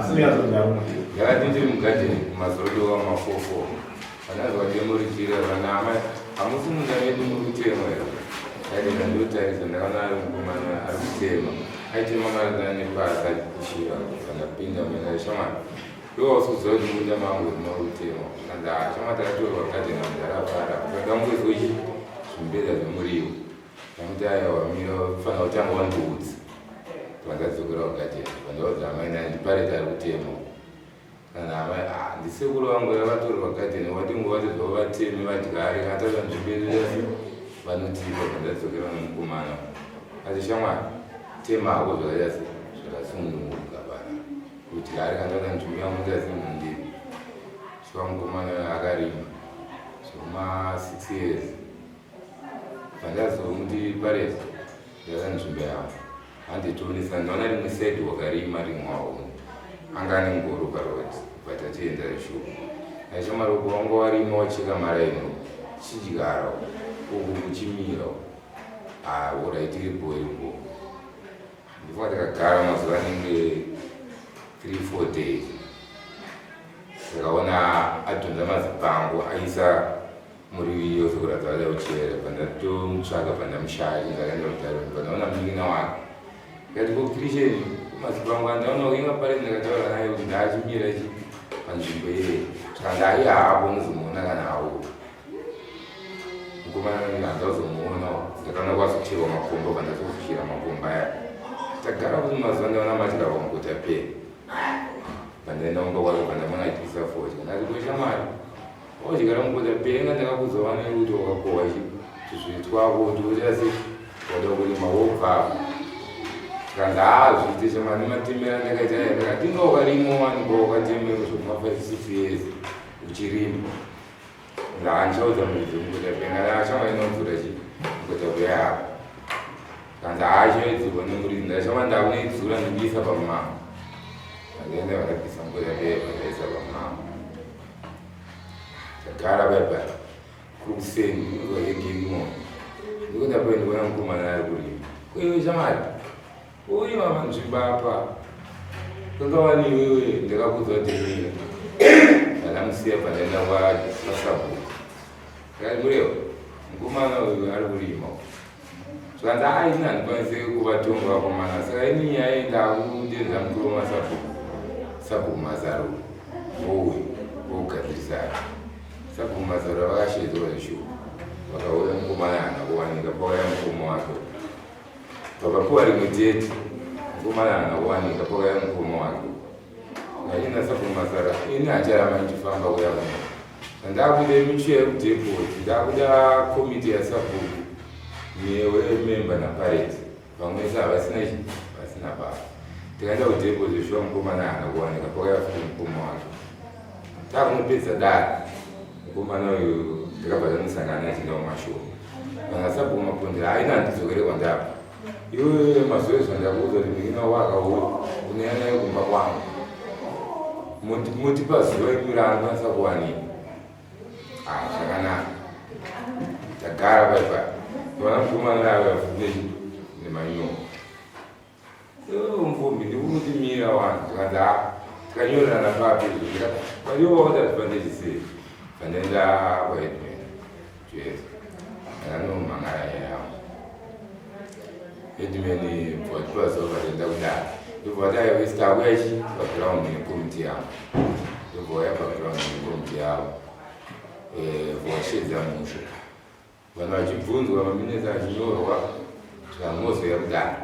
Asi ndinyatsonzaruma. Ndakati ndiri mugadheni kumazorodoka mumafofo. Pandanzwa demo richirira vana amai hamusi munda medu muri kutema here? Ndaenda ndotarisa ndakaona ari mukomana ari kutema. Aitema maranda nepasi achipushira. Pandapinda muna shamwari. Iwe wausikuziva kuti munda mangu muri kutema. Kanzi ah shamwari takatorwa gadheni namudhara para. Ndakangoiswa chi zvimbedza zvemuriwo. Ndamuti aiwa mira ufanira kutanga wandiudza. Pandadzokera kugadheni pandaudza amai nani ndipareti ari kutema. Kana amai ah ndisekuru vangu vakatorwa gadheni wati nguva zvavo vateme vadyare kana taura nzvimbo yedu yasi vanotipa pandadzokera nomukomana. Ati shamwari tema hako zvakaita se zvakasununguka pana. Kudyare kana taura nzvimbo yangu ndasi mundiri. Shuwa mukomana akarima zvekuma 6 years. Pandazomuti parezi ndaka nzvimbo yangu handitionesa ndaona rimwe side wakarima rimwe waona anga ane ngoro paroad but achienda shuwa aishamwari uko wanga warima wacheka maraini chidyara uku kuchimira ah alright iripo iripo ndifunga ndakagara mazuva anenge 3 4 days ndakaona adhonza mazipango aisa Muriwi yose kuratidza vada kuchera pandatomutsvaga pandamushaya chinzi akaenda kutare pandaona munin'ina wake ndikati ko kirisheni mazipango andaona kuinga pare ndakataura naye kuti ndaachimira chi panzvimbo iyeye zvikanzi ayi haapo unozomuona kana auya mukomana handazomuona ndakaona kwazocherwa makomba pandazofushira makomba aya tagara kuti mazuva ndaona matyarwa mugota pee pandaenda kumba kwake pandamuona achiisa fodya ndati koshamwari Wadyara mukota penga ndakakudza vana kuti wakakohwa chizviri twako kuti woita se wada kurima wobva kanzi haazviite shamani matemera ndakaita aya ndakati inga wakarima wani kwa wakatemera zvekuma 5 6 years uchirima ndaandichaudza muridzi wemukota penga ndakashama inodzura chi mukota peya apo kanzi haachoidzurwa nemuridzi ndakashama ndakunoidzura ndikuisa pamama ndakaenda vakabvisa mukota peya vakaisa pamama Tagara bye bye. Kuri kuseni ndikuenda Ndikuenda paye ndikuona mukomana ari kurima. Kuiwe shamwari. Urima panzvimbo apa. Kanga wani iwewe ndakakudza kuti mira. Ndakamusiya pandaenda kwasabhuku. Ndakati murewa mukomana uyu ari kurima. Zvanzi haa ini handikwanise kuvatonga vakomana saka ini nyaya iyi ndakudenza mukuru wemasabhuku sabhuku Mazarura vouya vogadzirisana. Sabhuku Mazarura vakashedzwa zveshuwa vakauya mukomana haana kuwanika pauya mukoma wake vakapuwa rimwe date mukomana haana kuwanika pauya mukoma wake Ndaenda sabhuku Mazarura ini handicharamba ndichifamba kuya kuno Ndakuda michiya yekudepot, ndakuda komiti yasabhuku newe memba napareti vamwe vese havasina chi vasina basa. Tikaenda kudepot zveshuwa mukomana haana kuwanika pakauya futi mukoma wake. Takunopedza dare mukomana uyu ndakabva tanosangana naye achienda kumashure. Vana sabhuku mapondera haina handidzokere kwandabva. Iwe mazuva ezvo ndakuudza kuti munin'ina wako akauya unouya naye kumba kwangu. Motipa zuva rimwe raanokwanisa kuwanikwa. Ah, zvakanaka. Tagara pai pai. Vana mukomana ava futi nemanyoka. Iwe mfumbi ndikukuti mira wani. Tikanzi ah, tikanyorerana papi izvo. Pariwo wakati sei. Pandaenda kwaheadman. Jesu. Ndanomhangara nyaya yangu. Headman bvatipa zuva vatoenda kudare. Ndobva vati aiwa isu takuya chi paground nekomiti yavo. Ndobva vauya paground nekomiti yavo. Eh, vosheedza musha. Vanhu vachibvunzwa maminitsi achinyorwa zvamozoya kudare.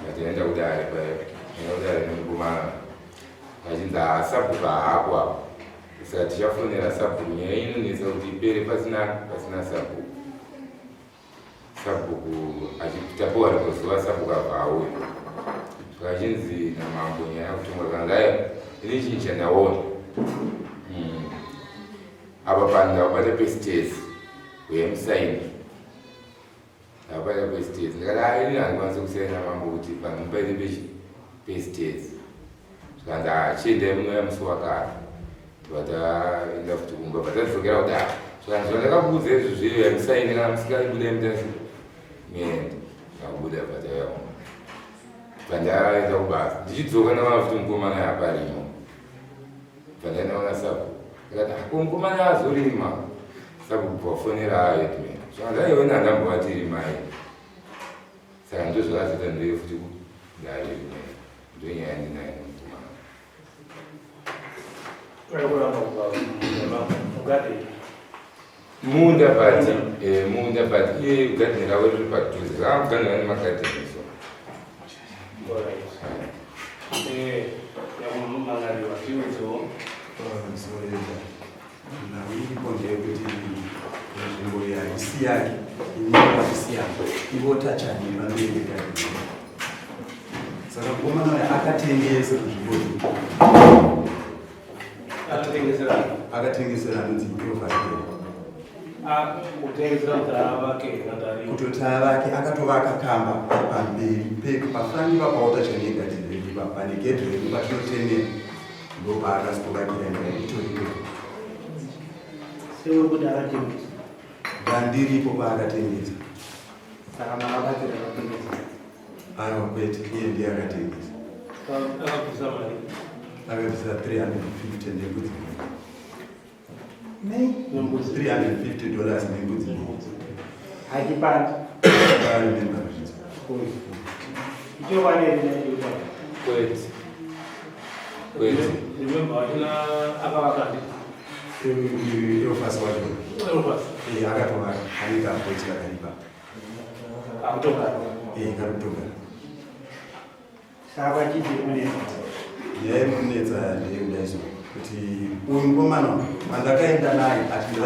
Vatoenda kudare paya. Enda kudare nemukomana. Vachinzi haasabhuka haako apo. Saka tichafonera sabhuku nyaya inonetsa kuti ipere pasina pasina sabhuku. Sabhuku achitapuwa rimwe zuva sabhuku abva auya. Saka achinzi namambo nyaya yakutonga kanzi aiwa ini chinhu chandaona. Apa panhu ndakabata pestezi uye musaini. Ndakabata pestezi ndikati ah ini handikwanisi kusaina mambo kuti panhu paite pechi pestezi. Zvikanzi ah chiendai munouya musi wakati. Tobva taenda futi kumba bva tadzokera kudare. Zvikanzi zvandakakuudza izvi zviye musaine kana musingadi budai mutasi muende. Ndakubuda bva tauya kumba. Bva ndaenda kubasa ndichidzoka ndaona futi mukomana yaparimo. Bva ndaenda sabhuku ndikati ako mukomana azorima. Sabhuku bva wafonera headman zvanzi aiona handambovati rimai. Saka ndozvakazoita ndiye futi kudare rimwe ndonyaya yandinayo nemukomana. Munda but eh, munda but iye garden ravo riri padhuze zvakakuganira nemagadheni so. Eh, yakumangarira tiudzewo. Nhau iripo ndeyekuti nzvimbo iyi haisi yake, inini haisi yake, ivotachani pamberi pegadheni. Saka mukomana uyu akatengesa nzvimbo iyi. Akatengesera Akatengesera anonzi Elvaseri. Ah, kutengesera mutara vake kana Kutotaya vake akatovaka kamba pamberi pedu pafanira paotachani yegadheni redu ipapo pane gedhi redu patinotenera ndopaakasitovakira imba itoripo. Seuri kuti akatengesa. Ndandiripo paakatengesa. Saka makabatsira akatengesa. Aiwa kwete, iye ndiye akatengesa. Akabvisa mari. Akabvisa 350 nembudzi mbiri. Nei? Nembudzi. 350 dollars nembudzi mbiri. Hachipandi. I remember zvinzi. Ichokwadi here nechikutaura? Kwete. Kwete. Remember wachina akavaka ndi. Elfas wacho. Elfas. Eh, akatovaka ane kabhoti kakaripa. Akutogara. Eh, karikutogara. Saka chii chiri kunetsa? Nyaya iri kunetsa ndeyekudai so kuti uyu mukomana uyu pandakaenda naye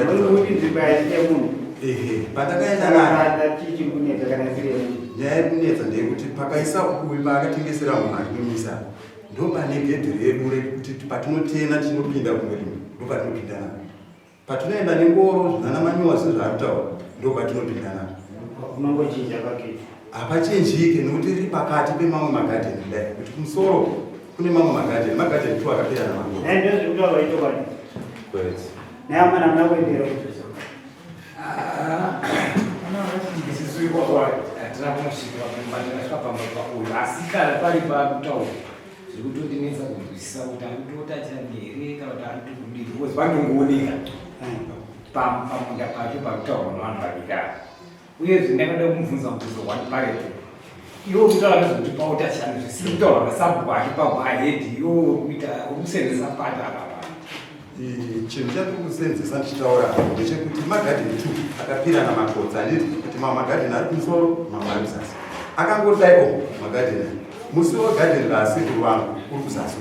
Muri kuti nzvimbo haisi yemunhu. Ehe, pandakaenda naye Saka chii chiri kunetsa kana isiri yemunhu? nyaya iri kunetsa ndeyekuti pakaisa uyu paakatengesera munhu achinomisa ndopane gedhi redu rekuti patinotena tinopinda kumurimi ndopatinopinda napo patinoenda nengoro zvinana manyowa sezvaari kutaura ndopatinopinda napo. Unongochinja pagedhi. Hapachinjike nekuti riri pakati pemamwe magadheni kudai kuti kumusoro kune mamwe magadheni magadheni tu akapera namangoro. Naye ndozviri kutaurwa ichokwadi. Kwete. Naye amana hamuna kuendera kuti. Isusu ikoko hatina kunosvika pamba takasvika pamba pauyu asi kana pari pakutaura zviri kutondinetsa kunzwisisa kuti ari kutotachani here kana kuti ari kutokudii because panongooneka pamunda pacho parikutaurwa nevanhu vaviri ava. Uyezve ndakada kumubvunza mubvunzo one parepo iwe uri kutaura nezvekuti pautachani zvisiri kutaurwa nasabhuku ake pahwahedhi iwe uri kuita uri kusenzesa pati apa pa Chinhu chatiri kusenzesa ndichitaura ndechekuti magadheni two akapirana makotsi handiti kuti mamwe magadheni ari kumusoro mamwe ari kuzasi akangodai o magadheni musi wegadheni raasekuru vangu uri kuzasi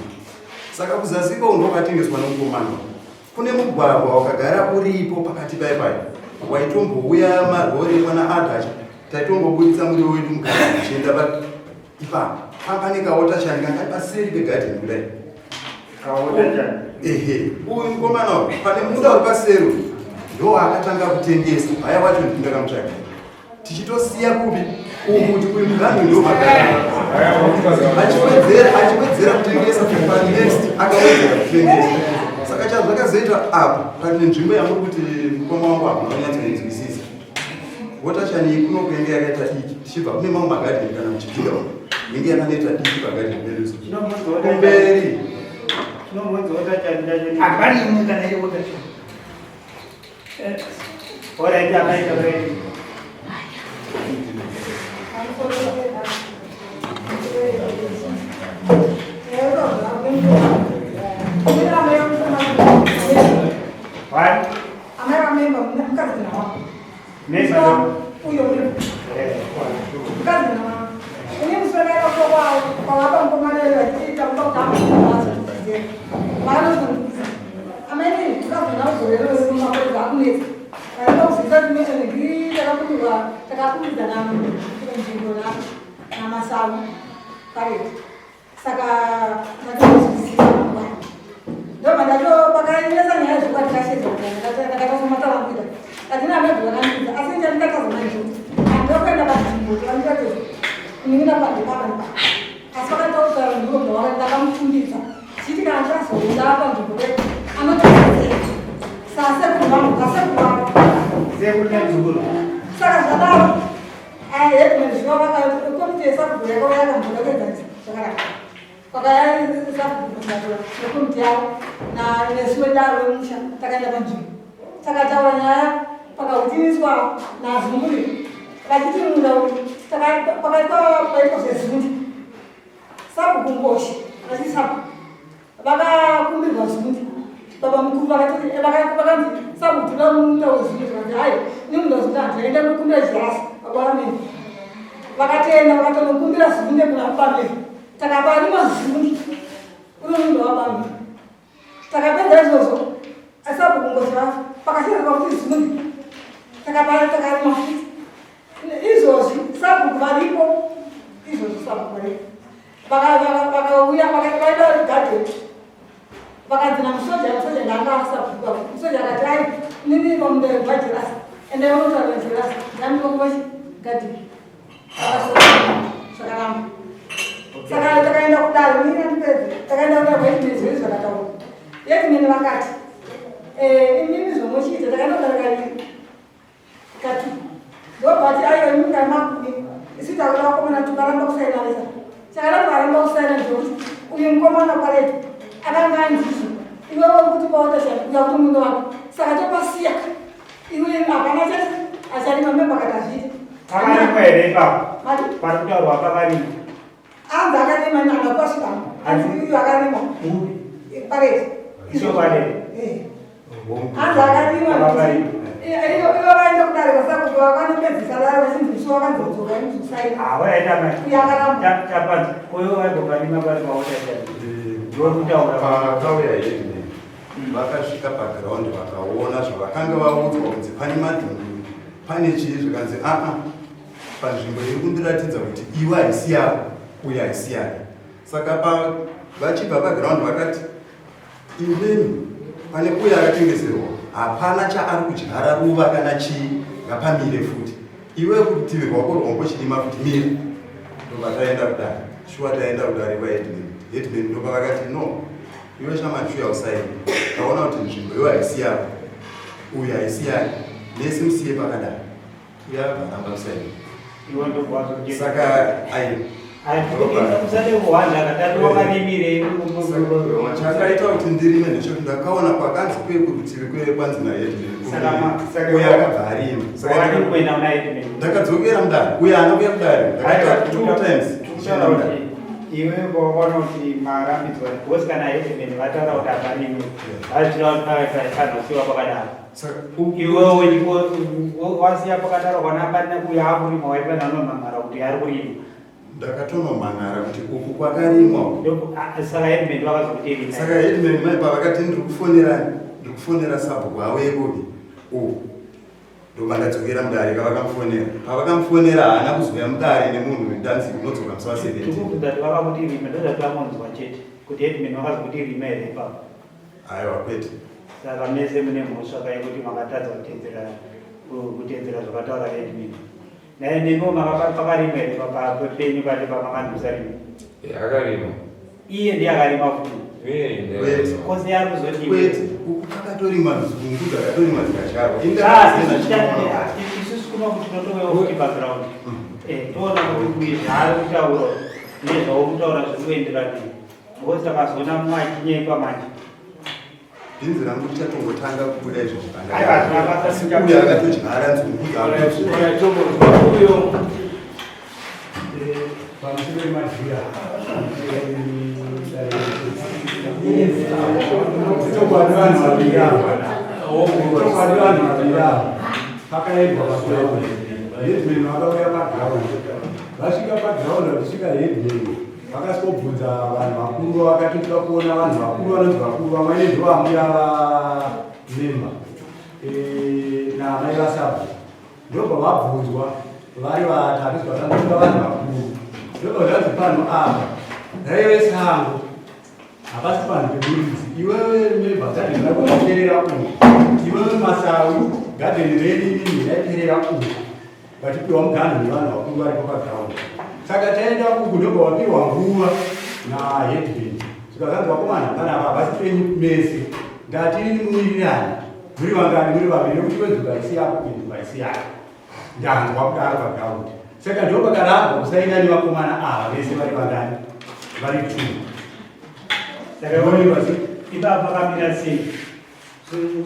saka kuzasi iko ndokatengeswa nomukomana Kune mugwagwa wakagara uripo pakati paye paye waitombouya marori kwana Adacha taitomboburitsa muriwo wedu mugadheni tichienda pa ipapo panga pane kaota chani kanga paseri pegadheni kudai. Kaota chani? Ehe, uyu mukomana uyu pane munda uri paseri uyu ndo akatanga kutengesa haya wacho ndakamutsvaga tichitosiya kupi uku kuti uyu muganhu ndo achiwedzera achiwedzera kutengesa next akawedzera kutengesa saka chazvakazoita apa pane nzvimbo yamuri kuti mukoma wangu apa unonyatsoinzwisisa wotachani kuno kuenge yakaita diki tichibva kune mamwe magadheni kana muchipinda umu inge yakanoita diki pagadheni pedu kumberi hapana imwe kana iri wotachani Alright, amai taureni. One. Amai vamemba mukadzi nawa. Memba. Uyo uyo. Mukadzi nawa. Ini muswera kwao kwawapa mukomana uyo achiita kuda kutamba basa. Vanozondiza. Amai mukadzi nawa zorero wemumakwedza akunetsa. Takakumbidzana nzvimbo namasawu karetu saka ndatoziziva ndobva ndato pakaendesa nyaya zvekuva tikashedza ndakatozomatavambuita katina amai vakandiudza asi ndandakazomanje andokuenda panzvimbo vandikati kuningira panze papa nepa asi vakataura ndiro bvawaka ndakamufundidza chiti kana tazoenda panzvimbo pedu anotidzera sasekuru vangu sasekuru vangu Sekuru nemuzukuru. Saka zvadaro headman zvino vakakomiti yesabhuku yakauya yakamboda kuenzanisa. Takaramba. Pakaya sabhuku nekomiti yavo nesu wedaro wemusha takaenda panzvimbo. Takataura nyaya pakautiriswa naZumuri vachiti munda uyu pakaitwa paitwa zvezundi. Sabhuku Ngoshi vachiti sabhuku vakakumbirwa zundi. Baba mukuru vakati vakanzi sabhuku toda munda wezundi vakati hai nemunda wezundi handichaenda ndokumbira jirasi baba vamene. Vakatenda vakatonokumbira zunde kuna bamene. Takaparima zundi uno munda wabamene. Takapedza izvozvo sabhuku Ngoshi vafa pakashaikwa kuti zundi takapara takarima futi. Izvozvi sabhuku varipo izvozvi sabhuku varipo vakauya vaida gadheni vakanzi namusoja musoja ndanga asabhuku musoja akati ai inini pamunda gwajirasi endai unotaura jirasi ndandikokuvachi gadheni zvakaramba saka takaenda kudare mini andipedze takaenda kudare kwaiti zviri zvakataura yeti vakati imimi zvomuchiita takaenda kudare kaviri kati ndobvati aiwa imi kamakubi isu takuda vakomana tukaramba kusainanisa chakada tukaramba kusaina ndekuti uyu mukomana kwaretu akanga anzizvo iwewe kuti pautashanda uya kuti munda wako saka topasiya iwe hapana chati acharima memba kati azviite Pakarimwa here ipapo? Mati? Pari kutaurwa pakarimwa. Anzi akarima anapasvika anzi uyu akarima Upi? pareti Ichokwadi. Anzi akarima Pakarimwa. Ivo vaenda kudare kwasakuti vakanopedzisa dare vachinzi musi wakanzodzoka imuzosaina Ah, waita mai. uyu akaramba. Tapanzi. Uyo waigoparima pari pautaita. Ndori kutaura. Pakauya headman vakasvika pagraundi vakaona zvavakanga vaudzwa kunzi pane madhunduru pane chii zvikanzi aa panzvimbo iri kundiratidza kuti iwe haisi yako uye haisi yake. Saka vachibva pagraundi vakati imimi pane uye akatengeserwa hapana chaari kudyara ruva kana chii ngapamire futi iwe kurutivi rwako rwangochirima futi mira. Ndobva taenda kudare shuwa taenda kudare kwaheadman headman ndobva vakati no iwe shamashuya usaini taona kuti nzvimbo iwe haisi yako uyu haisi yake mese musiye pakadai uye abva aramba kusaini Iwe ndobva saka ai Usade kuhwanda katatu wakarimirei. Chakaita kuti ndirime ndechekuti ndakaona kwakanzi kuye kurutivi kuye kwanzi naheadman Saka uye akabva arima saka Wakati kuenda kuna headman. ndakadzokera mudare uye haana kuuya kudare ndakaita two times Tikutaura kuti iwe wakaona kuti marambidzwa because kana headman vataura kuti haparimwi vazvira kuti panosiwa pakadaro. Saka Iwewe ndipo wasiya pakadaro kana panina kuya akurima waifana unomhan'ara kuti ari kurima. Ndakatonomhan'ara kuti uku kwakarimwa uku. Saka headman vakazokuti rima. Saka headman mai pavakati ndiri kufonera ndiri kufonera sabhuku auye kupi uku ndobva ndadzokera mudare kavakamufonera pavakamufonera haana kuzouya mudare nemunhu ndanzi unodzoka musi wa 17 Tikubvunza kuti vakakuti rima ndozvati vamonzwa chete kuti headman vakazokuti rima here ipapo. Aiwa kwete. Saka mese mune mhosva kai kuti makatadza kutedzera kutedzera zvakataura headman. Naye nemiwo pakarima here penyu pacho pamakanzi musarima? Akarima. Iye ndiye akarima futi. Kwete. Kosi ari kuzoti Kwete uku kwakatorimwa nzungu dzakatorimwa dzikadyarwa isusu kuno kuti tinotowewo futi background toona kuti uyu zvaari kutaura nezvauri kutaura zviri kuenderana because takazoona mumwe achinyepa manje. Bhinzi rangu richatongotanga kubuda izvozvo. Aiwa, hazvina basa. Asi uyu akatodyara nzungu dzaakatodyara. Uyo Pamusoro pemadzira chokwadi vanhu vaviri ava chokwadi vanhu vaviri ava pakaendwa paground headman vakauya paground vasvika paground vachisvika headman vakasvikobvunza vanhu vakuru vakati toda kuona vanhu vakuru vanonzi vakuru vamwe ndovambuya vamemba naamai vasabhu ndobva vabvunzwa vari vatatu zvakanzwa vanhu vakuru ndobva zvanzi panhu apa raive sango hapasi panhu pemuridzi iwewe memba gadheni rako raiperera uku iwewe masawi gadheni renyu inini raiperera uku vachipiwa muganhu nevanhu vakuru varipo paground saka taenda uku ndobva wapiwa nguva naheadman zvikazanzi vakomana panapa hapasi penyu mese ndati inini muwirirani muri vangani muri vaviri nekuti wenzvimbo haisi yako inzvimbo haisi yako ndanzwa kudaro paground saka ndo pakarambwa kusaina nevakomana ava vese vari vangani. Vari two. Saka ipapa pakamira sei?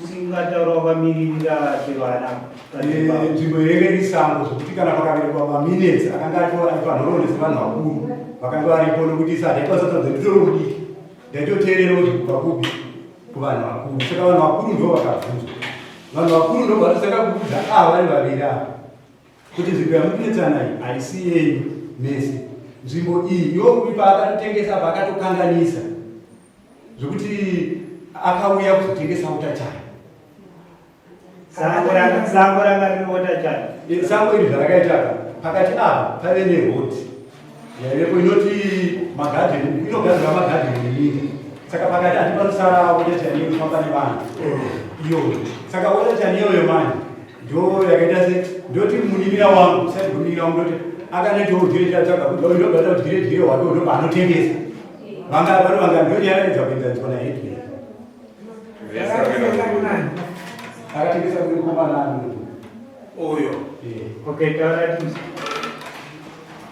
Usingataura wakamiririra chero ana Eh, nzvimbo yenge iri sango zvekuti kana pakaberekwa maminutes akanga aitwa nhoroondo sevanhu vakuru vakanga varipo nokuti isa handaikwanisa kutaura nditori mudiki ndaitoteererawo zvekubva kupi kuvanhu vakuru saka vanhu vakuru ndo vakabvunzwa vanhu vakuru ndo vatosaka kuudza ava vari vaviri ava kuti nzvimbo yamukunetsana iyi haisi yenyu mese nzvimbo iyi yokupi paakatotengesa paakatokanganisa zvekuti akauya kuzotengesa utachana Sango ranga riri water channel. Eh, sango iri zvarakaita apa pakati apa paive nerodi yaivepo inoti magadheni inogadzira magadheni neminda saka pakati hati panosara water channel inofamba nevanhu iyoyo saka water channel iyoyo manje ndo yakaita se ndoti munin'ina wangu sati munin'ina wangu ndoti akanoitawo udyire chatsvaga kuti uyu ndobata udyire dyire hwake ndobva anotengesa vanga vano vanga ndonyaraidza kuenzaniswa naheadman akatengesa kune mukomana ano Uyo. Eh. Okay, taura tizi.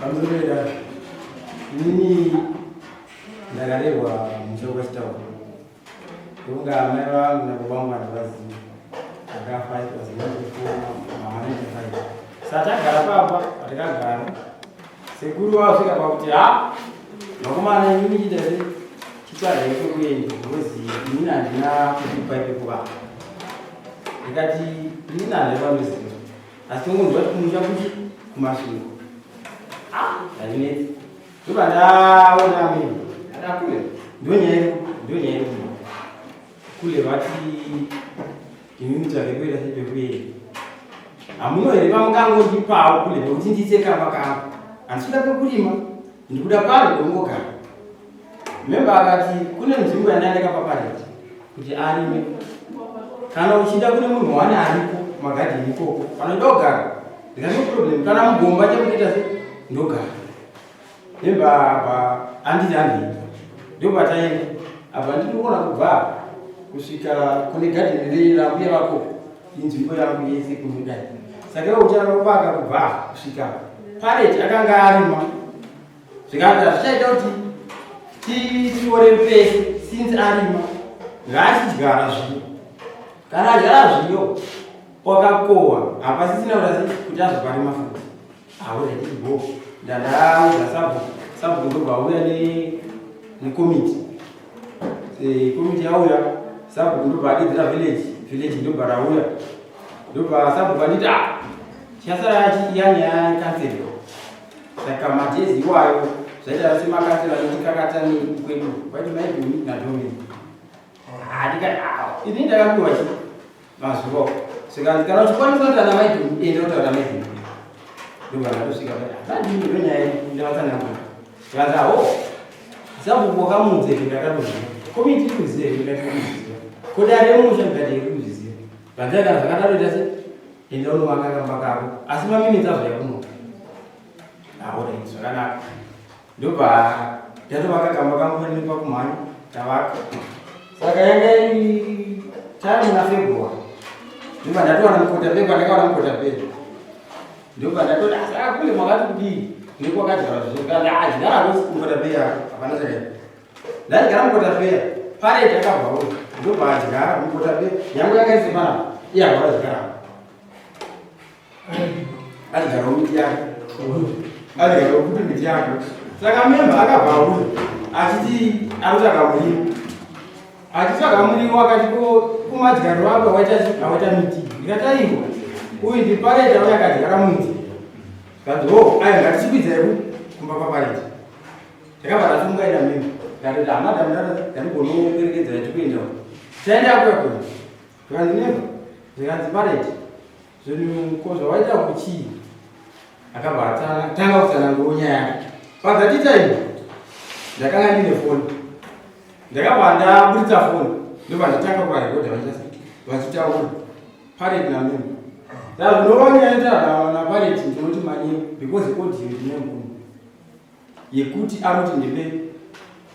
Pamusoro inini ndakarerwa musha wechitaura ndokunga amai vangu nababa vangu handivazivi akafa it was 94 mama 95 saka tagara papa patakagara sekuru vasvika pakuti ha vakomana inini chiita se chitsvagai kwekuenda because inini handina kukupa ipekuva ndikati inini handina vanoziva asi tongonzwa kuti kumusha kuchi kumasvingo hazvinetsi ndobva ndaona amene adakule ndonyaya ndonyaya iri kule vati imi mutsvage kuenda sepekuenda hamuno here pamungangondipawo kule nekuti ndiite kamba kangu handisi kuda pekurima ndikuda pano pekungogara memba akati kune nzvimbo yandandakapa pareti kuti arime kana uchida kune munhu wani ariko magadheni ikoko panoda kugara ndikati no problem kana mugomba chakuita se ndogara memba apa anditi handii ndopataenda apa ndinoona kubva apa kusvika kune gadheni rambuya vako inzvimbo yangu yese kunodai saka iwe uchanopaka kubva apa kusvika apa pareti akanga arima zvikanzi hazvichaita kuti tiore pese since arima ngaachidyara zviyo kana adyara zviyo wakakohwa hapasisina kuti kuti azoparima futi auretibo ndandaudza sabhuku sabhuku ndobva auya nekomiti komiti yauya sabhuku ndobva adedzera village village ndobva rauya ndobva sabhuku anditi ah chasara yanyaya yekanseri saka majezi iwayo zvaita semakanseri anotikakata kwedu kwaiti maigumi nadomini ini ndakapiwa chi mazuva saka kana uchikwanisa kuti ana maigumi enda kutaura maigumi ndobva ndatosvika vadini ndonyaya ndavatsanangura zvikanzi aho sabhuku wakamuudza here ndakatoziva komiti iri kuziva here ndakatoziva kodare remusha ndikati iri kuzviziva vanzai kana zvakadaro ita se enda unovaka kamba kako asi maminitsi azouya kuno aorit zvakanaka ndobva ndatovaka kamba kangu kanini pakumhanya tavaka saka yanga iri tari muna february ndobva ndatowana mukota pepa ndakawana mukota pepa ndobva ndatoti asi akule makati kudii nekwakadyara zvo adyara rosi kumukota peya hapana chakaita ndadyara mukota peya pareti akabva uyo ndobva adyara mukota peya yangu yanga isi panapa iye akabva adyara adyarawo miti yake adyarawo kuti miti yake saka memba akabva uyo achiti akutsvaga muriwo achitsvaga muriwo akati ko kumadyaro ako waita awaita miti ndikati aiwa uyu ndipareti auya akadyara muti kanzi ho aya ngatichikwidzai kumba kwapareti Takabva tasungaira mimba. Ndakati ah madam ndanigonoperekedzera tikuenda. Taenda kuya kuya. Zvikanzi nemba. Zvikanzi pareti. Zvinhu ko zvawaita kuchii? Akabva atanga tanga kutsanangura nyaya yake. Padzati time ndakanga ndine foni. Ndakabva ndaburitsa foni. Ndobva ndatanga kuvarekodha vachitaura. Pareti namimba. Saka zvinova nyaya napareti ndinoti manyemba because audio ndine mukuru. yekuti anoti ndipe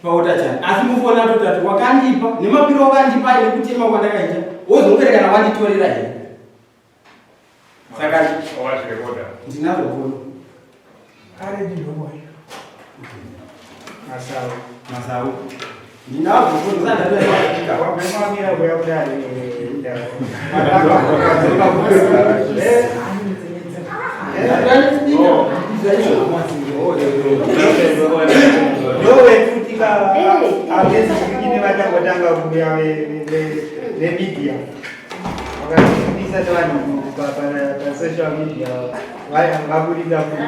pautachani asi mufoni atoti ati wakandipa nemapiro wakandipa nekutema kwandakaita wozongoerekana wanditorera here saka ndinazvo foni. Masau. Masau. Ndinazvo ndisandatoaika. Wamira kuya kudai. Ndowefutika avezikine vachangotanga kuuya vemedia vakatibudisa sevanhu pasocial media vabudisa futi.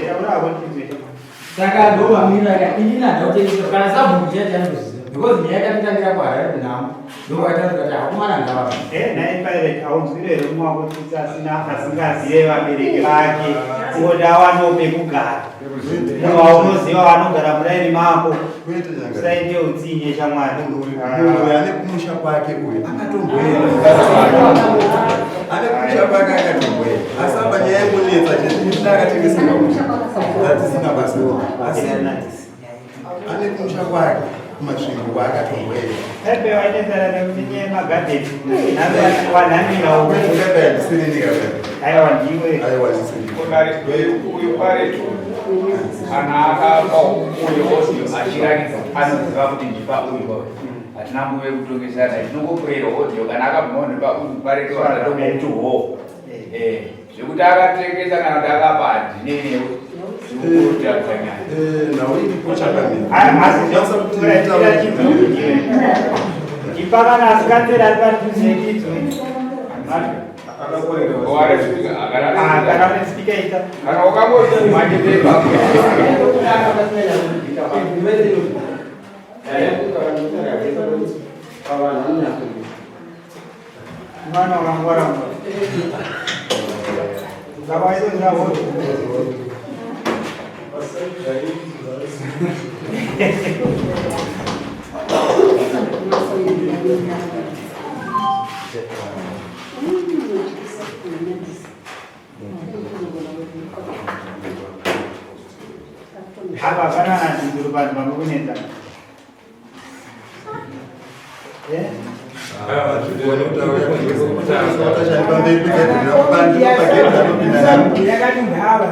Taura hako ndizwe. Saka ndomamira ka ini nandautengeswa kana sabhuku chiya chandoziva because nyaya yakatitangira kuHarare kunhamo ndokwataura kuti hakumana ngava. Nhai Pirate, haunzwire here mumwe wako tsitsi asina asingazive vabereki vake kungoti awanawo pekugara? Munhu waunoziva vanogara muraini mako, Kwete nyanga. usaite utsinye shamwari. Munhu uyu ane kumusha kwake uyu akatomboenda. Ane kumusha kwake akatomboenda. Asi apa nyaya yekunetsa chete kuti akatengeserwa musha. Hatisina basa. Asi ane kumusha kwake kuMasvingo kwaakatomboenda. Pepe wainetsana nenyaya yemagadheni wanhamira uko. Ungadai ndisiri ndikadai. Aiwa ndiwe. Aiwa ndisiri. Uyu paretu kana akapa uyu audio achiratidza anoziva kuti ndipa uyu, hatina nguva yekutongesana, tinongopurera audio. Kana akabvuma ndipa uyu paretu, akatomuti ho zvekuti akatengesa kana kuti akapa handinenewo zvikukurutirabisa nyaya. Nhau iripo chakamira. Asi ipa kana asikatsera ari padhuze ndidzwe. Kana une speaker ita. Kana ukangoti manje pepa. Mwana wakangwara ngwara. Ngavaise hodo. Apa hapana kana vanhu vanokunetsa. Eh? Pamberi pegadheni anopinda naro. Yakati ndava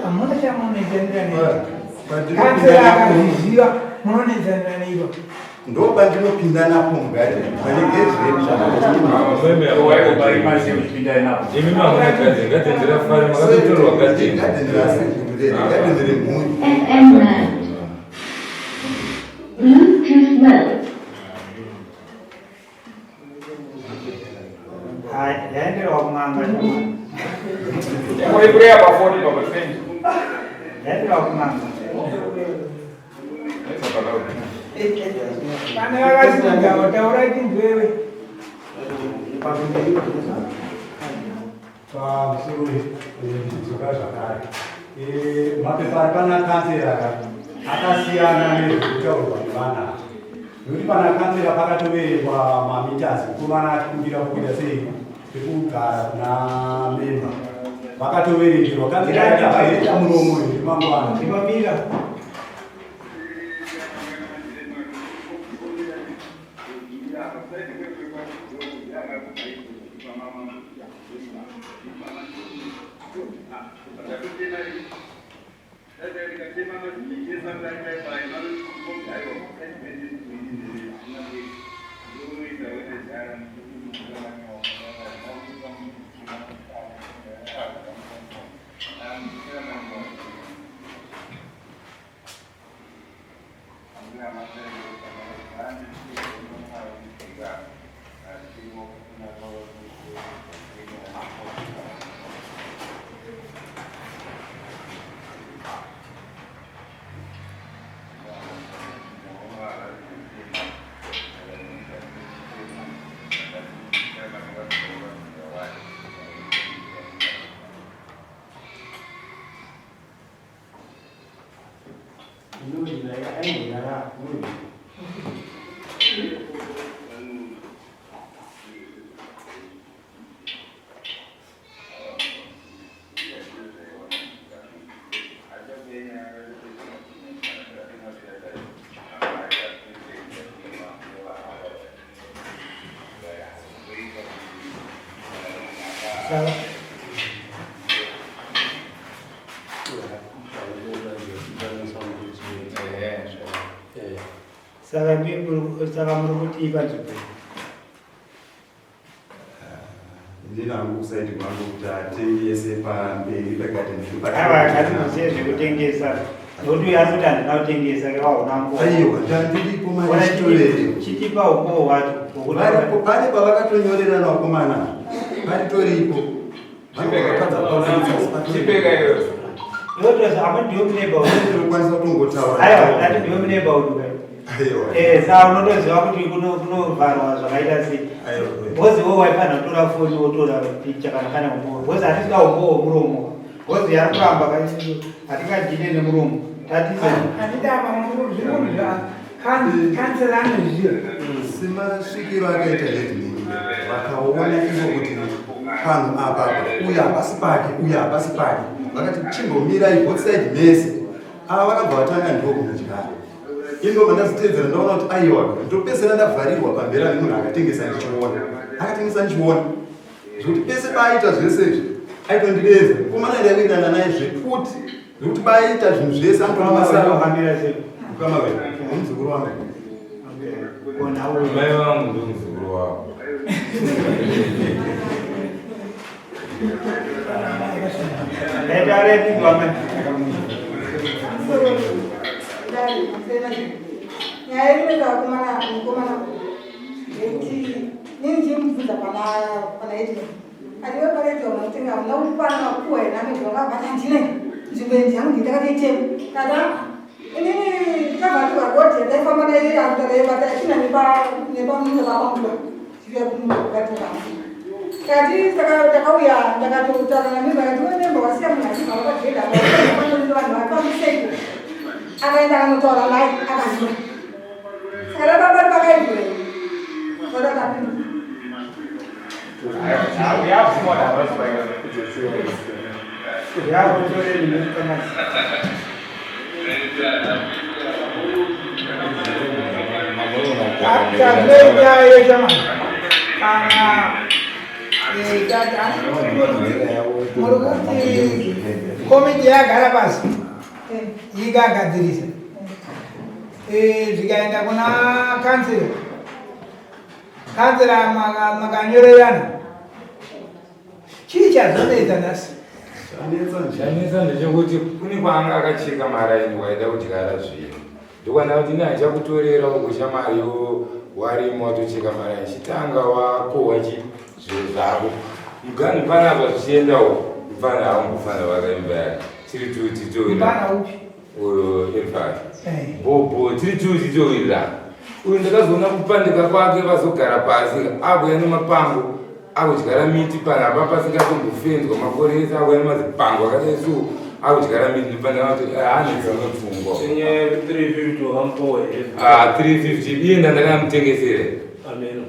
hamuna chamunonetsanira nei. Kansela akazviziva, munonetsanira neiko? Ndo pandinopinda napo mugadheni pane gedhi redu. Imi mamune gadheni, gadheni rafari makatotorwa gadheni. Gadheni rasekuru redu, gadheni remhuri. FM9. Bluetooth mode. Hai, yaenderwa kun'anga shamwari. Uripureya pafoni papa. Yaenderwa kun'anga. Pane vakasimudza, taura tinzwewe. Pamusoro ndidzoka zvakare. Mapepa ari pana kansera ka akasiyana nezvekutaurwa nevana, nekuti pana kansera pakatoverengwa mameters. Mukomana achikumbira kuita sei pekugara kuna memba, vakatoverengerwa. Kansera yakabva muromo here mangwana? Ndimamira. Sawa. Saka saka muri kutii panzvimbo iyi? Inini hangu kusaidi kwangu kuti atengese pamberi pegadheni. Aiwa, ngatinozive zvekutengesa nokuti uyu ari kuti handina kutengesa waona mbo. Aiwa, ndandiripo mari chitorere. Chitipa ukowo hwacho. Varipo pane pavakatonyorerana vakomana. Paritoripo. Chipeka iwe. Tinokwanisa kutongotaura. Aiwa, ndati ndiwe muneighborhood. Eh, saka unotoziva kuti kunovharwa zvakaita sei. Because iwe waifanira kutora foni wotora picha kana kana umbowo. Because hatisika umbowo wemuromo. Because yari kuramba hatingadhile nemuromo. Tatiza. Handida zviri kansela anozviziva. Semasvikiro akaita headman vakaona ivo kuti panhu apa uyu hapasi pake uyu hapasi pake vakati chimbomirai both side mese ava vakabva vatanga ndiwo kunodyara Ini ndazviteedzera ndaona kuti aiwa ndopesera ndavharirwa pamberi ane munhu akatengesa ndichiona akatengesa ndichiona zvekuti pese paaita zvese izvi aitondideedza mukomana ndaiwirirana naye zvekuti zvekuti paaita zvinhu zvese anotoamasaaukama wedu muzukuru wangu mai vangu ndomuzukuru wavo. Nyaya inoita vakomana mukomana yekuti nini ndichimubvunza pana pana Edna ati we paredio unotenga hamuna kukwana makuwa here amedzi wanga abata handina nzvimbo yenzi yangu ndindakatoitema tata inini takavharirwa rodhi ndaifamba naye andareba tachina nepamunza papanguva tichiuya kumugadzira kati saka takauya ndakatotaura namemba kati we memba wasiya munhu achibva vakageda vanhu vafambiseiko akaenda akanotaura naye akazura saka rababa pakaizura toda kapinda. Kana muri kuti komiti yagara pasi ikagadzirisa zvikaenda kuna kansela, kansela makanyorerana, chii chazonetsa nhasi? Chanetsa ndechekuti kune kwaanga akacheka maraini waida kudyara zvinhu ndokwana kuti ini handichakutorera ukusha mari yo warima watocheka maraini chitanga wakohwa chi zvinhu zvako muganhu panapa zvichienda uko mupfana haumbofanira vakaimba yake tiri tutitoira Mupfana upi? Uyo Elfas bhobho tiri tutitowirirana uyu ndakazoona kupandika kwake vazogara pasi akuya nemapango akudyara miti panapa pasingatombofenzwa makore ese akuya nemazipango akadai so akudyara miti ndipandana kuti ane dzimwe pfungwa. Nyaya yekuti 350 wakambowa here? Ah, 350 iye ndandakamutengesera. Ameno.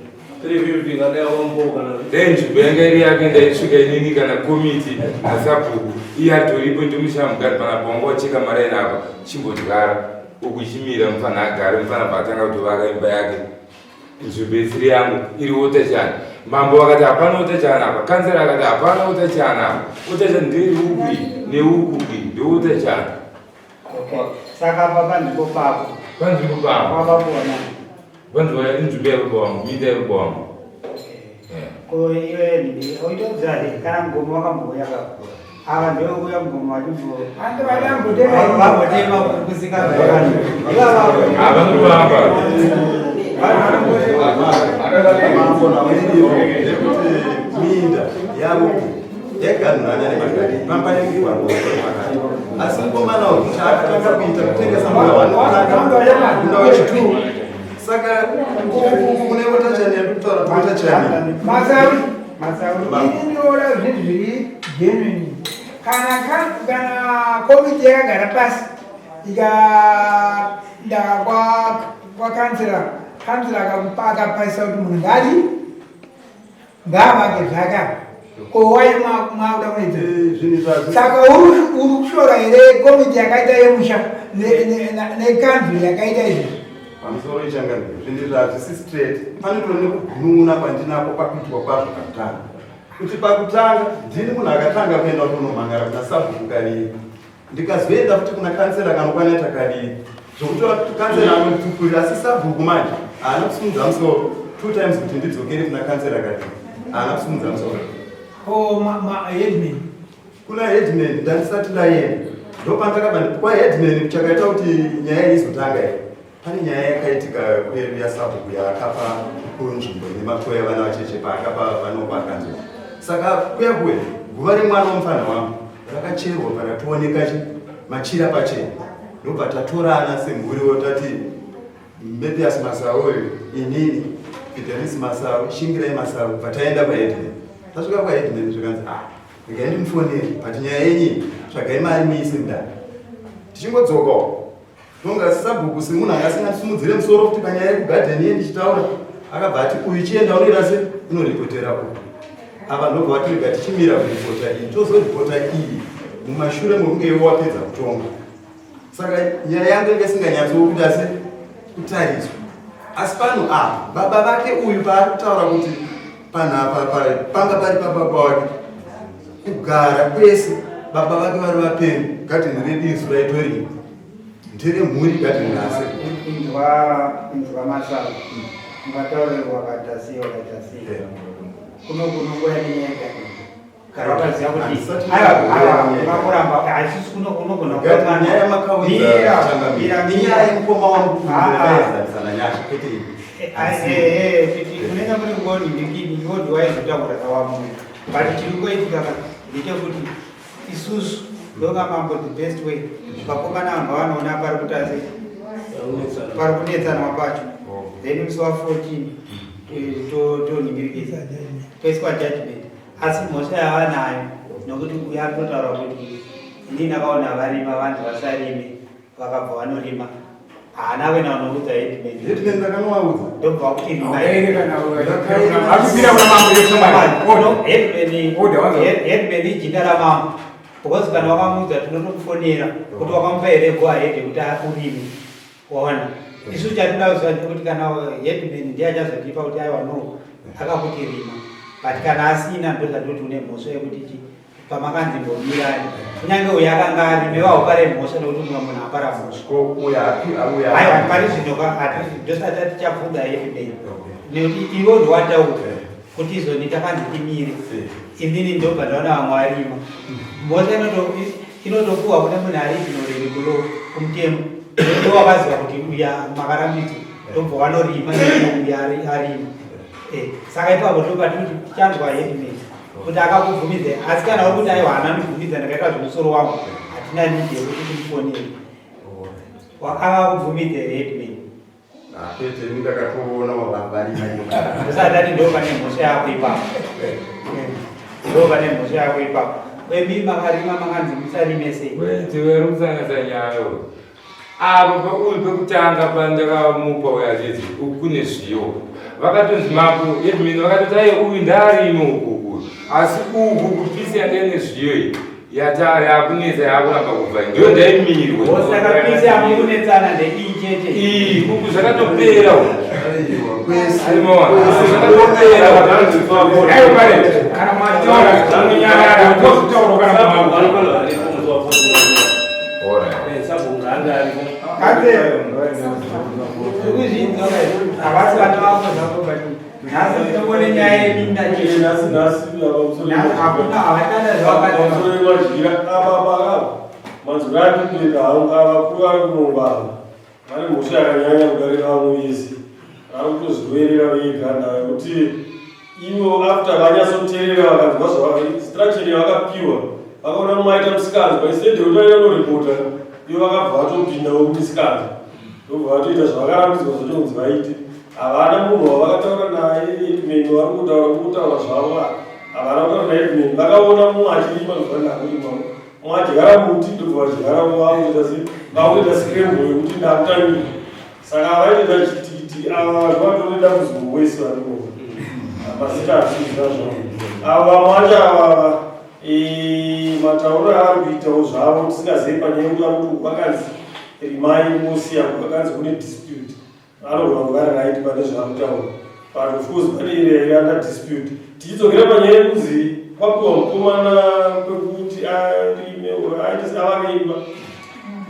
350 kadai wakambowa kana Dai nzvimbo yanga iri yake ndaisvika inini kana komiti nasabhuku iye atoripo ndomushamugari panapa wanga wacheka maraini apa chimbodyara uku chimira mufana agare mufana paatanga kutovaka imba yake nzvimbo isiri yangu iri otachani. Mambo vakati hapana otachani apa, kansera akati hapana otachani apa, otachani ndeiri uku iyi neuku iyi ndeotachani. Okay. Saka apa panzvimbo pako. Panzvimbo pako. Wakakuona. Panzvimbo inzvimbo yababa wangu, minda yababa wangu. Ko iwe ndini oitoziva here kana mugomo wakambouya ka? Ava ndewekuuya mugomo wachimbo. Vantu vadambotema. Vambotema kusika vanhu. Ivava. Havanofamba. Mambo ndekuti minda yavo yaganhurana nemagari pamba nemugwagwa wepakati asi mukomana uyu chaakatanga kuita kutengesa munda wanotanga munda wechitu saka kune otachani yandikutaura kuti otachani. Masaru, ini ndinoona zvinhu zviri genuine kana kana komiti yakagara pasi ikaenda kwakansela, kansela akapasisa kuti munhu ngadi ngaavake zvake apa, ko wai mwakuda kuita? Zvinhu izvazvo Saka uri kushora here komiti yakaita yemusha nekanzuru yakaita izvozvo? Pamusoro ichangamiro, zvinhu izvi hazvisi straight. Panotori nekugunun'una kwandinako pakuitwa kwazvo pakutanga kuti pakutanga ndini munhu akatanga kuenda kunomhangara kuna sabhuku kaviri, ndikazoenda futi kuna kansela kanokwana kaviri. Zvokuti kansela anonditukurira asi sabhuku manje haana kusimudza musoro two times kuti ndidzokere kuna kansela kati haana kusimudza musoro. Ko ma headman? Kuna headman ndandisati ndaenda. Ndopandakabva kwa headman chakaita kuti nyaya izotanga iyi. Pane nyaya yakaitika kwedu yasabhuku yaakapa kunzvimbo ine matoya vana vacheche paakapa vanopa kanzuru. Saka kuya kuya guva remwana womufana wangu rakacherwa paratooneka machira pachena. Ndobva tatorana semhuriwo tati Mathias Masawi inini Fidelis Masawi Shingirai Masawi bva taenda kwaheadman. Tasvika kwaheadman zvikanzi ah regai ndimufonere but nyaya yenyu tsvagai mari muise mudare. Tichingodzokawo tonga sabhuku semunhu anga asingasimudzire musoro kuti panyaya yekugadheni iye ndichitaura akabva ati uyu chienda unoita se unoripotera uku. Ava ndobva vatirega tichimira kuripota iyi tozoripota iyi mumashure mekunge iwe wapedza kutonga. Saka nyaya yangu yanga isinganyatsokuita se kutariswa. Asi pano apa baba vake uyu paari kutaura kuti panapa panga pari pababa wake kugara kwese baba vake vari vapenyu gadheni redu isu raitorima nderemhuri gadheni rase. Inzwa Masawi, ungataurirwa wakaita sei wakaita sei kuno kunongouya nenyaya yegadheni kana wakaziva kuti aiwa aiwa ungakuramba haisisi kuno unogona Nyaya yamakauza changamire inyaya yemukoma wangu ndakaedzanisa naNyasha kwete ini. Kuti unenge muri ngoni ndikini iwo ndiwaizotaura kawamunhu but chiri kuitika ka ndechekuti isusu ndonga mambo the best way vakomana vanhu vavanoona pari kuita sei pari kunetsanwa pacho then musi wa 14 tonhingirikisa toiswa judgment asi mhosva yavanayo nokuti uyo ari kutotaura kuti inini ndakaona varima vanhu vasarime vakabva vanorima haana kuenda kunoudza headman. Headman ndakanovaudza. Ndobva kuti Akupira kuna mambo yeshamwari. Headman ijinda ramambo because kana wakamuudza tinotokufonera kuti wakamupa here go ahead yekuti urime waona isu chatinoda kuziva ndechekuti kana headman ndiye achazotipa kuti aiwa no akakuti rima but kana asina ndozvatoti une mhosva yekuti chi pamakanzi mbomirai kunyange uyo akanga arime vaupare mhosva nekuti mumwe munhu apara mhosva aiwa pari zvino ndosati tichabvunza headman nekuti iwe ndowataura kuti izoni takanzi timire inini ndobva ndaona vamwe varima mhosva inotopuwa kune munhu ari ignorant kulo kumutemo ndo wakaziva kuti uya makarambidzwa ndobva wanorima uya arima saka ipapo ndobva tikuti tichanzwa headman kuti akakubvumidza asi kana uri kuti aiwa haana ndibvumidza ndakaita zvemusoro wangu hatina need yekuti timufonere akakubvumidza here headman? Kwete, ini ndakatoona varima. Ndosati ati ndo pane mhosva yako ipapo, ndo pane mhosva yako ipapo. Emi makarima makanzi musarime sei? Kwete, uri kusanganisa nyaya apo pauyu pekutanga pandakamupa uyo achiti uku kune zviyo vakatonzi mambo headman vakatoti aiye uyu ndaarime ukuku asi uku kupisi yanga ine zviyo iyi yata yakunetsa yakuramba kubva ndiyo ndaimirwe. Saka pisi yamukunetsana ndeiyi chete? Iyi uku zvakatopera uku. Zvakatopera. Kana mataura munyarara kozotaura kana mambo. Kuzvinzwa havasi vana vako zvako but nhasi tinongone nyaya yeminda chete. Nhasi nhasi. Hakuna havatana zvavakati. Apa apa manzwiro andikuita hangu avakuru vari kunongwa ava vane mhosva yakanyanya kudarika vamwe vese vari kutozviroverera vega ndava yekuti ivo after vanyatsoteerera vakanzwa instruction yavakapiwa vakaona mumwe aita musikanzwa instead yekuti vaenda noripota ivo vakabva vatopindawo kumisikanzwa ndobva vatoita zvavakarambidzwa zvacho kunzi vaite. Havana munhu wavakataura naye headman vari kutaura kutaura zvavo havana kutaura naheadman vakaona mumwe achirima ndobva ndakurima mumwe adyara muti ndobva vadyara vakuita se vakuita scramble yekuti ndakutangira saka vaitoita chitikitiki ava vanhu vatore dambudziko wese variko mazita asiziva zvavo ava vamwe vacho ava matauriro avari kuitawo zvavo tisingazivi panyaya yekuti vari kuti kwakanzi rimai mosiya kwakanzi kune dispute vanogona kunge vari right pane zvavari kutaura but of course pane area iri under dispute. Tichidzokera panyaya yekunzi kwapiwa mukomana kwekuti arime or aite avake imba.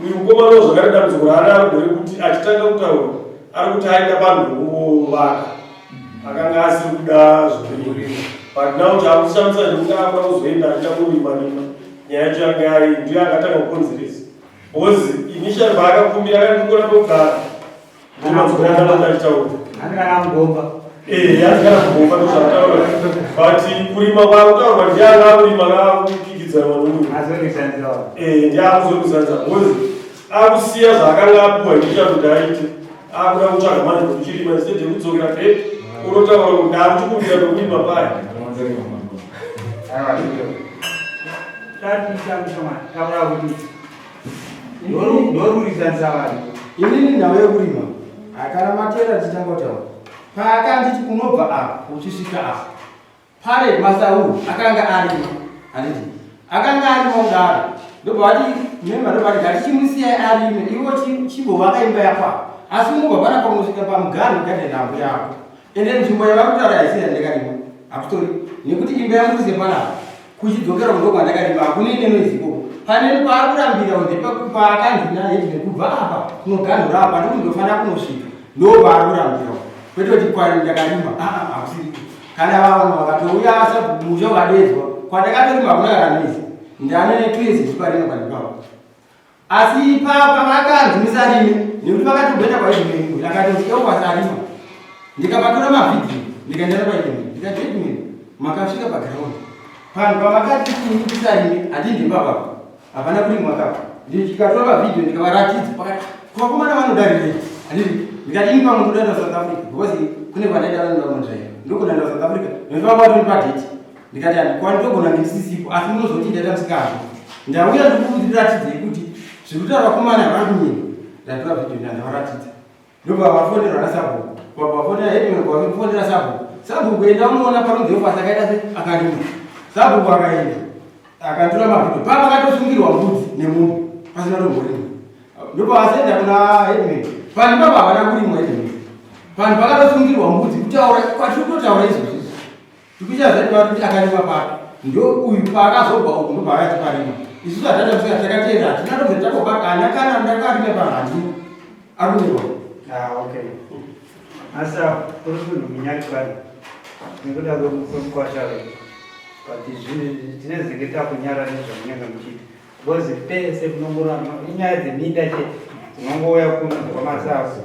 Uyu mukomana zvakare dambudziko raanaro nderekuti achitanga kutaura ari kuti aida vanhu vokungovaka akanga asiri kuda zvekurima but now chaakushamisa chekuti akuda kuzoenda achida kurima rima nyaya yacho yanga yari ndiyo akatanga kukonzeresa because initially paakakumbira akandikona pekugara but kurima kwakutaurwa ndiani akurima kakukikidzana nouyu ndiye akuzorwisanisa because akusiya zvaakanga apuwa ndicha kuti aite akuda kutsvaga manje kuchirima instead yekudzokera back unotaura kuti ndakuchikumbira pekurima paya. Ndorurisanisa vanhu. Inini nhau yekurima hakana matera tichitanga kutaura paakanditi unobva apa uchisvika apa pare masauru akanga arimo handiti akanga arimo kudaro ndobva vati mema ndobva vati ngatichimusiyai arime iwo chimbovaka imba yako apa asi unobva panapa unosvika pamuganhu gadheni nhambo yako ende nzvimbo yavari kutaura haisi yandakarima hakutori nekuti imba yangu iri sepanapa kuchidzokera kundo kwandakarima hakuna ine noise ikoko pane paari kurambira ndepaakanzi naheadman kubva apa kunoganhura apa ndikuti ndofanira kunosvika ndo paari kurambira kwete kuti kwari ndakarima aa hakusiri kana vanhu vakatouya musha ukadeedzwa kwandakatorima hakuna kana noise ndane netwezi zviparima pandipapo Asi ipapa vakanzi musarime nekuti vakatogoenda kwaEdmeni akati eu wasarima ndikabatora mavhidhiyo ndikaendana kwaEdmeni ndikati Edmeni makasvika paground panhu pamakati kuni tisarime handindi ipapa hapana kurimwa kapa ndikatora mavhidhiyo ndikavaratidza pakati kuvakomana vanodarirei handiti ndikati ini pamwe ndodaenda South Africa because kune kwadaida vanoda kunzvaira ndokudaenda South Africa nekuti vanga vatori padate ndikati handikwani ndogona ndisisipo asi munozoti ndaita musikanzwa ndauya ndikukuratidzei kuti zviri kutaura vakomana havana kunyina ndatora vhidhiyo ndandavaratidza ndobva vafonerwa nasabhuku vabva vafonera headman vafonera sabhuku sabhuku enda unoona parunzi yofasi akaita se akarima sabhuku akaenda akatora mavhidhiyo papa akatosungirwa mbudzi nemunhu pasina tomborima ndobva vasenda kuna headman panhu papa havana kurimwa headman panhu pakatosungirwa mbudzi kutaura kwatiri kutotaura izvozvi Tikuita zvedu vari kuti akarima papi ndo uyu paakazobva uku ndobva akati parima isusu hatatamusika takateera hatina tobva takobata hana kana ndakarime panhu handina ari kunyerwa. Ah, okay. Asi kuri kunhu munyati vanhu nekuda kwemukwasha wedu but tinezenge takunyara nezvamunenge muchiita because pese munongoramba inyaya dzeminda chete dzinongouya kuno dzekwamasasi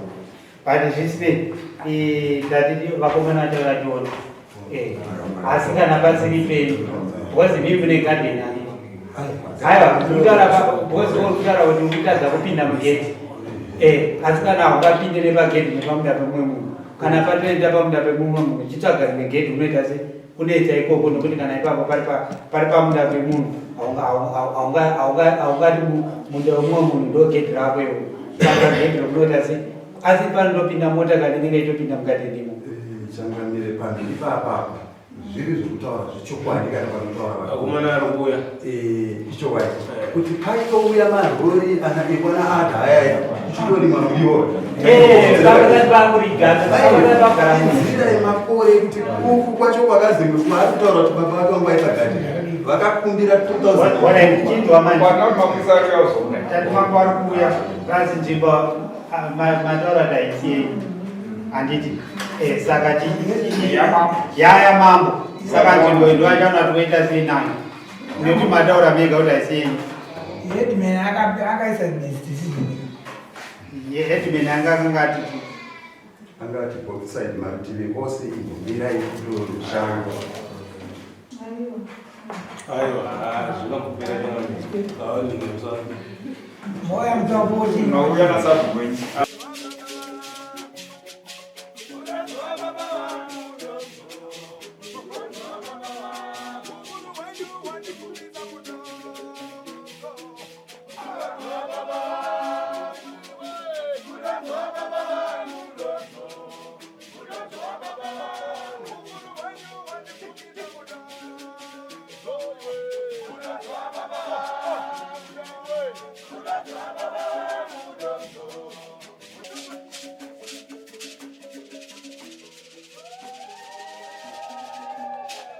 but zvisinei tati vakomana vacho vachiona eh, asi kana pasiri penyu because imi mune garden ani aiwa kutaura because uri kutaura kuti uri kutadza kupinda mugedhi eh, asi kana haungapinde nepagedhi nepamunda pemumwe munhu kana patoenda pamunda pemumwe munhu chitsvaga rimwe gedhi unoita se kunoita ikoko nokuti kana ipapo pari pamunda pemunhu haungati munda wemumwe munhu ndo gedhi rako iwo saka gedhi rokunoita se asi panotopinda mota kana inenge itopinda mukati ndimo. Eh, changamire panhu ipapapa zviri zvekutaura zvechokwadi kana vanotaura vakomana ari kuuya eh, ichokwadi eh. kuti paitouya marori ana ekwana adha ayaya kuchitorima muriwo nzira yemakore kuti kuku kwacho kwakazenge kwaari kutaura kuti baba vake vanga vaita gadhi vakakumbira 2000 mambo ari kuuya vanzi nzvimbo mataura daiti handiti eh, saka yaya mambo saka nzvimbo ndo achaona toita sei nayo nekuti mataura mega kuti haisi yenyu headman akaisa decision headman anga akangati anga ati both side marutivi ose imbomirai kutorushango. Aiwa, zvinongopera Moya mutapoti. Unouya nasabhuku wenyu.